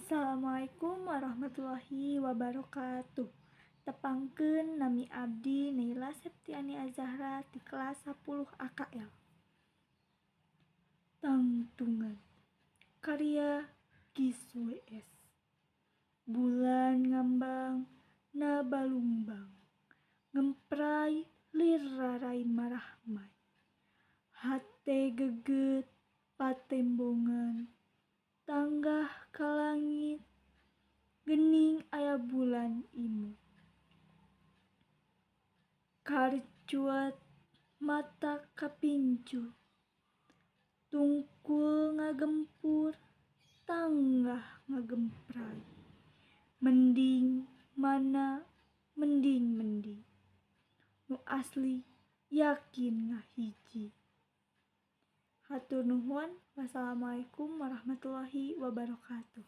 Assalamualaikum warahmatullahi wabarakatuh. Tepangkeun, nami abdi Naila Septiani Azahra ti kelas 10 AKL. Tangtungan, karya Gis WS. Bulan ngambang na balungbang, ngempray lir rarai marahmay, hate geget patembongan, tanggah ka langit, gening aya bulan imut. Karcuat mata kapincut, tungkul ngagempur, tanggah ngagempray, mending mana mending mendi, nu asli yakin ngahiji. Hatur nuhun. Wassalamualaikum warahmatullahi wabarakatuh.